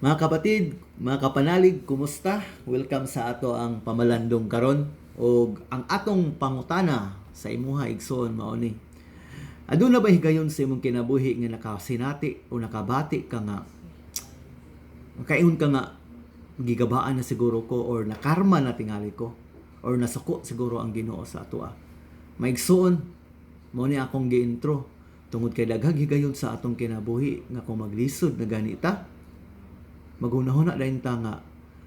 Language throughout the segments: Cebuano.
Mga kapatid, mga kapanalig, kumusta? Welcome sa ato ang pamalandong karon og ang atong pangutana sa imuha, igsoon, mao ni. Aduna ba higayon sa imong kinabuhi nga nakasinati o nakabati ka nga makaingon ka nga gigabaan na siguro ko or nakarma na tingali ko or nasuko siguro ang Ginoo sa atoa? Maigsoon, mao ni akong gi-intro tungod kay daghang higayon sa atong kinabuhi nga kung maglisod na ganita, maghunahuna dayon ta nga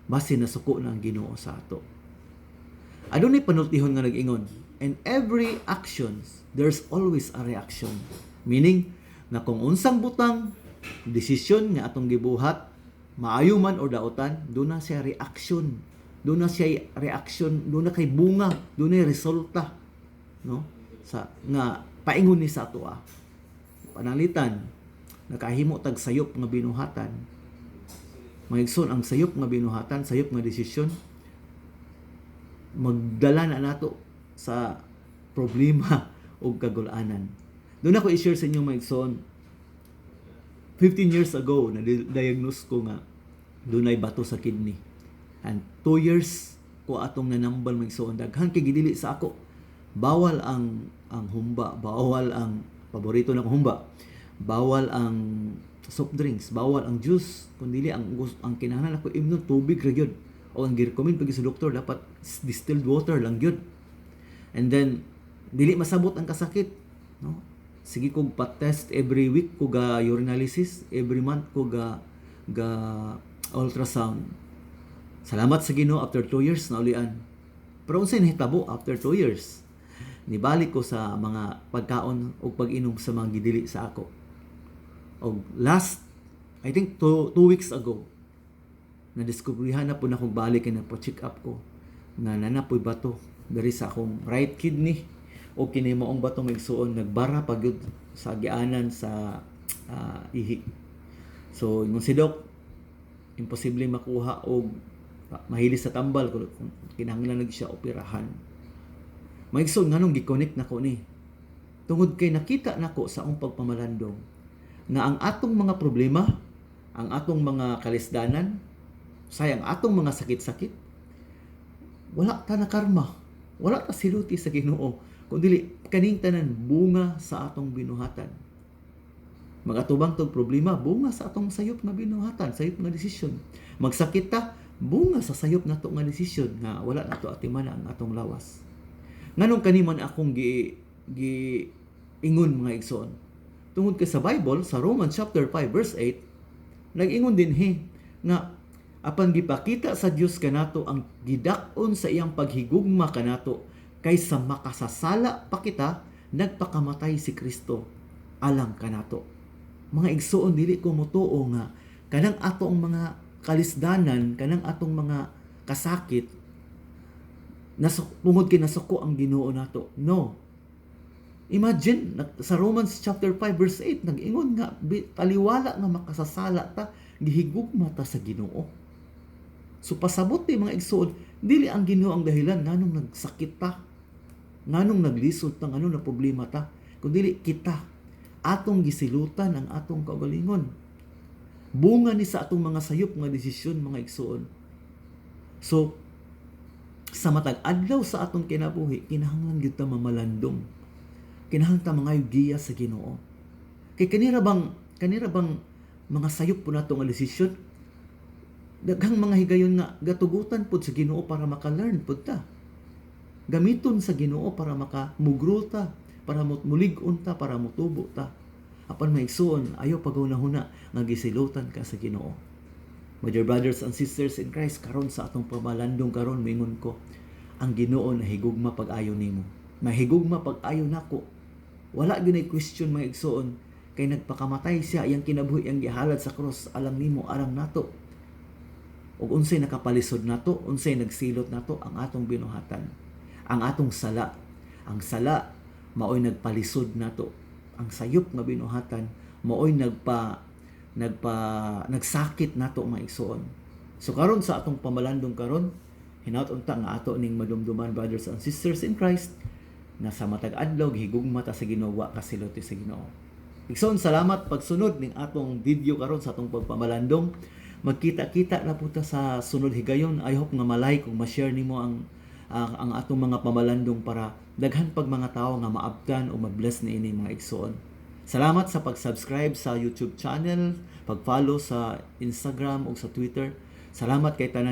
basin nasuko na ang Ginoo sa ato. Adunay panultihon nga nag-ingon, "In every actions, there's always a reaction." Meaning, nga kung unsang butang, desisyon nga atong gibuhat, maayo man or dautan, duna siya reaction. Duna siya reaction, duna kay bunga, duna resulta, no? Sa nga paingon ni sa ato ah. Pananglitan, nakahimo tag sayop nga binuhatan, mga igsoon, ang sayop nga binuhatan, sayop nga desisyon, magdala na nato sa problema o kagulanan. Duna ko i-share sa inyo, mga igsoon, 15 years ago, na-diagnose ko nga dunay bato sa kidney. And 2 years ko atong nanambal, mga igsoon, daghan kay gidili sa ako. Bawal ang humba, bawal ang paborito na humba. Bawal ang soft drinks, bawal ang juice, kun dili ang kinahanglan ako imnon tubig ra gyud. O ang gi-recommend pag sa doktor, dapat distilled water lang gyud. And then dili masabot ang kasakit, no? Sige kog pa-test, every week ko ga urinalysis, every month ko ga ultrasound. Salamat sa Ginoo, after 2 years naulian. Pero unsay nahitabo after 2 years? Nibalik ko sa mga pagkaon o pag-inom sa mga gidili sa ako. Og last, I think 2 weeks ago, nadiskubrihan na po na kong balik kay na check up ko nga naa na po'y bato diri sa akong right kidney, o kini maong bato, igsuon, nagbara pa gyud sa agianan sa ihi. So ingon si doc, imposible makuha og mahilis sa tambal kung kinahanglan nag siya operahan. Mga igsoon, nganong gi-connect nako ni? Tungod kay nakita nako sa akong pagpamalandong nga ang atong mga problema, ang atong mga kalisdanan, say ang atong mga sakit-sakit, wala ta na karma. Wala ta siluti sa Ginoo. Kung dili kaning tanan bunga sa atong binuhatan. Magatubang tog problema, bunga sa atong sayop nga binuhatan, sayop nga desisyon. Magsakit ta, bunga sa sayop nato nga desisyon nga wala nato atiman ang atong lawas. Nganong kani man akong gi gi ingon, mga igsoon? Tungod kay sa Bible, sa Romans chapter 5 verse 8, nag-ingon din he nga apan gipakita sa Dios kanato ang gidak-on sa iyang paghigugma kanato kay sa makasasala pa kita, nagpakamatay si Kristo alang kanato. Mga igsoon, dili ko motuo nga kanang atong mga kalisdanan, kanang atong mga kasakit, tungod kay nasuko ang Ginoo nato. No. Imagine, sa Romans chapter 5 verse 8, nag-ingon nga taliwala nga makasasala ta, gihigugma ta sa Ginoo. So pasabot ni, mga igsoon, dili ang Ginoo ang dahilan nganong nagsakit ta, nganong naglisod ta, nganong na problema ta, kundi kita, atong gisilutan ang atong kaugalingon. Bunga ni sa atong mga sayop nga desisyon, mga igsoon. So sa matag adlaw sa atong kinabuhi, kinahanglan gyud ta mamalandong. Kinahanglan ta mangayo giya sa Ginoo. Kay kanira bang mga sayop po nato nga desisyon, daghang mga higayon nga gatugutan pod sa Ginoo para maka-learn pod ta. Gamiton sa Ginoo para maka-mugro ta, para mulig-on ta, para mutubo ta. Apan, mga igsoon, ayaw paghuna-huna nga gisilutan ka sa Ginoo. My dear brothers and sisters in Christ, karon sa atong pamalandong karon, mingon ko, ang Ginoo nahigugma pag-ayo nimo. Mahigugma pag-ayo nako. Wala gyud question, mga igsoon, kay nagpakamatay siya, iyang kinabuhi ang gihalad sa cross alang nimo, alang nato. Ug unsay nakapalisod nato, unsay nagsilot nato? Ang atong binuhatan, ang atong sala. Ang sala maoy nagpalisod nato. Ang sayop nga binuhatan maoy nagpa nagpa nagsakit nato, mga igsoon. So karon sa atong pamalandong karon, hinaut unta nga ato ning madumduman, brothers and sisters in Christ, na sa matag adlaw gihigugma ta sa Ginoo, wa kasiloti sa Ginoo. Igsoon, salamat pagsunod ning atong video karon sa atong pagpamalandong. Magkita-kita na pud ta sa sunod higayon. I hope nga ma-like ug ma-share nimo ang atong mga pamalandong para daghan pag mga tawo nga maabtan o ma-bless niini, mga igsoon. Salamat sa pag-subscribe sa YouTube channel, pag-follow sa Instagram o sa Twitter. Salamat kay tanan.